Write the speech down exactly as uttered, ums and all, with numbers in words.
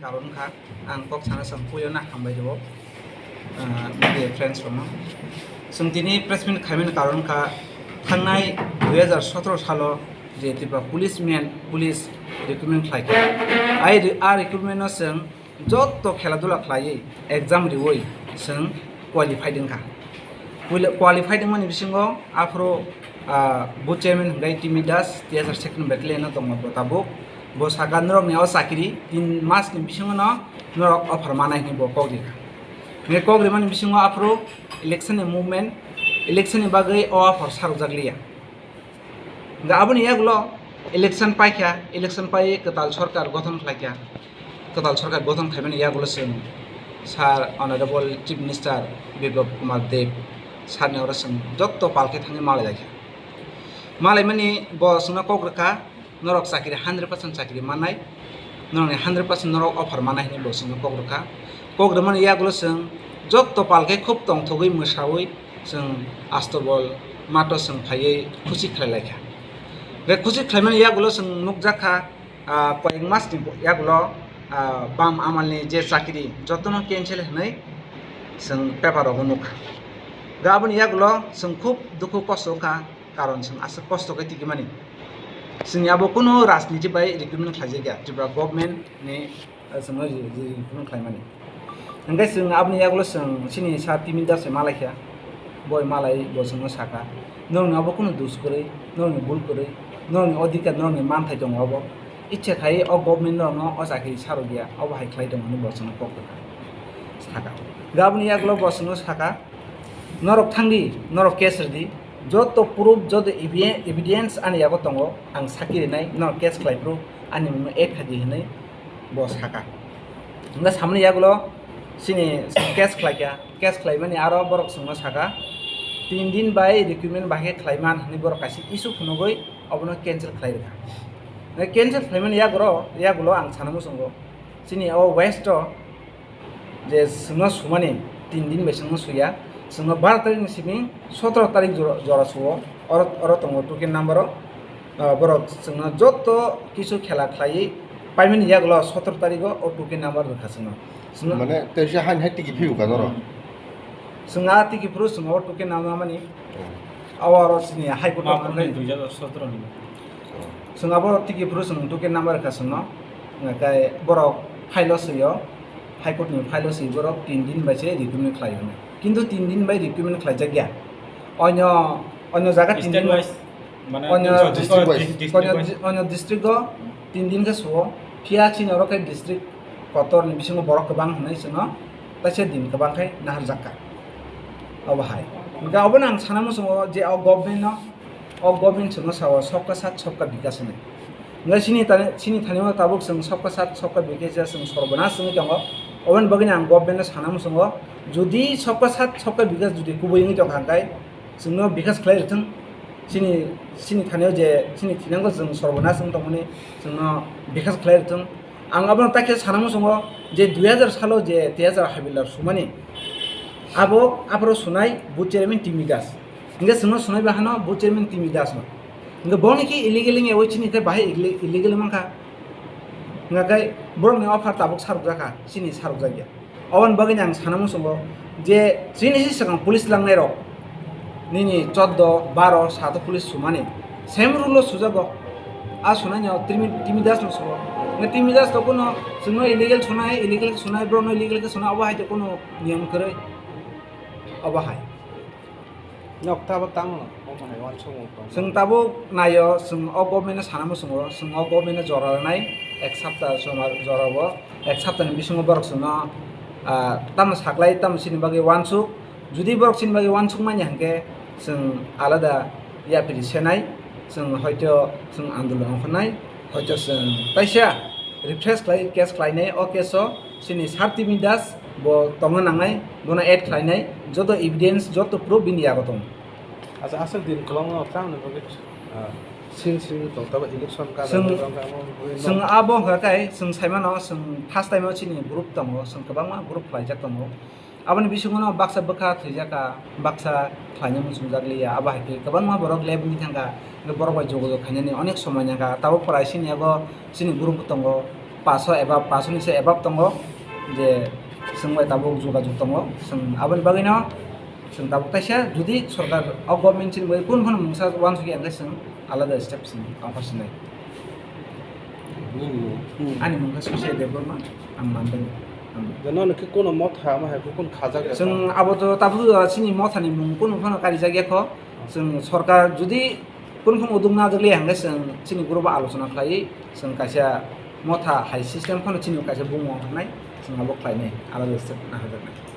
Karon kha, ang kok sana sang puyo na hambai rwo, ah, media friends rokno. Chwng tini press meet khaimani karon kha, thangnai dui hajar sotoro salo je Tripura police men, police recruitment khlai kha. Ai re-, a recruitment no chwng jotto khela dula khlaiwi exam riwi chwng qualified wngkha. Quali-, qualified wngmani bisingo aphuru, ah, bo chairman hwnkhe Timi Das, T S R second battalion o tongma bo tabuk. Bo saka norokni o chakiri tin mas ni bisingo no norok offer manai hwnwi bo kok rikha. Hwnwi kok rimani bisingo aphuru election ni movement, election ni bagwi o offer sarokjak liya. Hwnkhe aboni yagulo election paikha, election pai kwtal sorkar gothon khlaikha. Kwtal sorkar gothon khaimani yagulo chwng Sir Honorable Chief Minister Biplab Kumar Deb sir ni oro chwng jotto palkhe thangwi malai laikha. Malaimani bo chwngno kok rwkha, norok chakiri hundred percent chakiri mannai, norokni hundred percent norok offer mannai hwnwi bo chwngno kok rwkha. Kok rwmani yagulo chwng jotto palkhe khub tongthogwi mwsawi chwng Astobol mato chwng phaiwi khusi khlai laikha. Hwnkhe khusi khlaimani yagulo chwng nukjakha, ah, koyek masni yagulo, ah, bam amalni je chakiri jotono cancel hwnwi chwng paper rogo nukha. Hwnkhe aboni yagulo chwng khub dukhu kosto wngkha, karon chwng aswk kosto khe tigimani. Chwngni abo kunu rajniti bai recruitment khlaijakya, Tripura government ni, ah, chwngno ri-, ri-, recruitment khlaimani. Hwnkhe chwng aboni yagulo chwng chini sir Timi Das se malaikha, boi malai bo chwngno saka, "Norokni abo kunu dus kwrwi, norokni bul kwrwi, norokni odhikar, norokni manthai tongo obo. Ichha khai o government norokno o chakiri sarokya, obo hai khlai tongo," hwnwi bo chwngno kok rwkha, saka. Hwnkhe aboni yagulo bo chwngno saka, "Norok thangdi, norok case rwdi, joto proof, joto evi-, evidence ani yago tongo, ang sakhi rwnai, norok case khlai phuru ani mungno add khaidi," hwnwi bo saka. Hwnkhe samani yagulo chini case khlaikha, case khlaimani aro borok chwngno saka, "Tin din bai recruitment bahai khe khlaiman," hwnwi borok kaisa issue phunugwi obono cancel khlai rwkha. Hwnkhe cancel khlaimani yagoro, yagulo ang sana muchungo chini o west o je chwngno sumani tin din bai chwngno suya, chwngno baro tarik ni simi sotoro tarik jora, jora suo, oro, oro tongo token number o, ah, borok chwngno joto kisu khela khlaiwi paimani yagulo sotoro tarik o o token number rwkha chwngno. Chwngno Mane teisa hain hai tiki phiu ka noro? Chwng a tiki phuru chwng o token number mani. Oh. Abo aro chini High Court o Mapur ni thangwi dui hajar sotoro ni. Chwng abo tiki phuru chwng token number kha chwngno, hwnkhe borok file o swi o, High Court ni file o swi borok tin din bai se recruitment khlai hwnwi. Kintu tin din bai recruitment khlaijakya. Onyo, onyo jaga tin State din wise, mane onyo district wise. District Onyo wise. Di-, onyo district o tin din khe suo, phiya chini oro khe district kotor ni bisingo borok kwbang hwnwi chwngno taisa din kwbang khe naharjakka. Obo hai. Hwnkhe obono ang sana muchungo je o government no O government chwngno sao sabka sat sabka bikas hinwi. Hwnkhe chini tani, chini thani o tabuk chwng sabka sat sabka bikas ya chwng sorbonas wngwi tongo. Oboni bagwino ang government no sana muchungo, jodi sabka sat sabka bikas jodi kubui wngwi tongkha hwnkhe chwngno bikas khlai rwthwng. Chini, chini thani o je chini thinango chwng sorbonas wng tongmani chwngno bikas khlai rwthwng. Ang abono takhe sana muchungo je dui hajar salo je T H R Habildar sumani abo aphuru sunai bo chairman Timi Das. Hingke chwngno sunai bahano bo chairman Timi Das no. Hingke boni khe illegal wngya, oi chini khe bahai ille-, illegal mankha. Hingke borokni offer tabuk sarukjakha, chini sarukjakya. Oboni bagwino ang sana muchungo je chini si swkang police langnai rok nini choddo, baro, sato police sumani same rule o sujago. A sunai no Timi, Timi Das no sugo. Hingke Timi Das to kuno chwngno illegal sunai, illegal sunai, borokno illegal khe sunai, obo hai to kuno niyam kwrwi. Obo hai. Nok tabo tangno, omo hai uansukmung tong. Chwng tabuk naio, chwng o government no sana muchungo, chwng o government no jora rwnai, ek sapta somar jora o, ek sapta ni bisingo borok chwngno, ah, tamo saklai, tamo chini bagwi uansuk. Jodi borok chini bagwi uansuk manya hwnkhe, chwng alada yapri senai, chwng hoito chwng andolon ongkhornai, hoito chwng taisa refresh khlai, case khlainai, o case o chini Sir Timi Das bo tongna nangnai, bono add khlainai, joto evidence, joto proof bini yago tongo. Acha, aswk din kwlwngno tamni bagwi, ah, sil sil tong tabo election ka Chwng, tong tabo, chwng abo hwnkha khe, chwng saimano, chwng first time o chini group tongo, chwng kwbangma group khlaijak tongo. Aboni bisingo no baksa bwkha thwijak kha, baksa khlaina muchungjak liya, abo hai khe kwbangma borok lab wngwi thang kha, borok bai jogajog khainani onek somoi nang kha, tabuk pora chini yago chini group tongo, Paso eba paso ni se above tongo, je chwng bai tabuk jogajog tongo. Chwng aboni bagwino chwng tabuk taisa jodi sorkar o government chini bai kun phano mungsa uansukya hwnkhe chwng alada step chwng tongkha sinai. Ani mung khe Susi Debbarma, ang Mandani. Ang Jano nokhe kono motha ama hai kun khajak ya? Chwng abo to tabuk chini mothani mung kunu phano karijak ya kho. Chwng sorkar jodi kun phano uduk najak liya hwnkhe chwng chini group o alochona khlaiwi chwng kaisa motha hai system phano chini kaisa bumung wngnai, chwng abo khlainai, alada step naharjaknai.